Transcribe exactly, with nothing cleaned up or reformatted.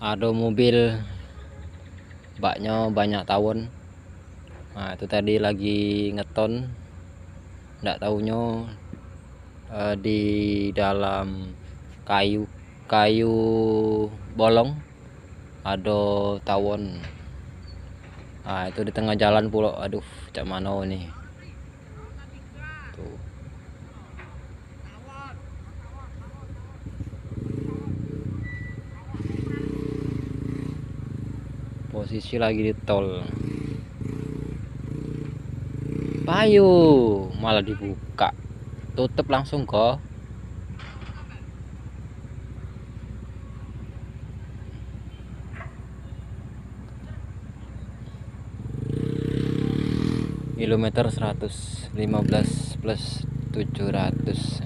Ado mobil baknyo banyak tawon. Nah, itu tadi lagi ngeton. Ndak taunyo, eh, di dalam kayu, kayu bolong ado tawon. Nah, itu di tengah jalan pulo. Aduh, cak mano ni? Tuh. Posisi lagi di tol. Payu, malah dibuka. Tutup langsung kok. Kilometer seratus lima belas plus tujuh ratus.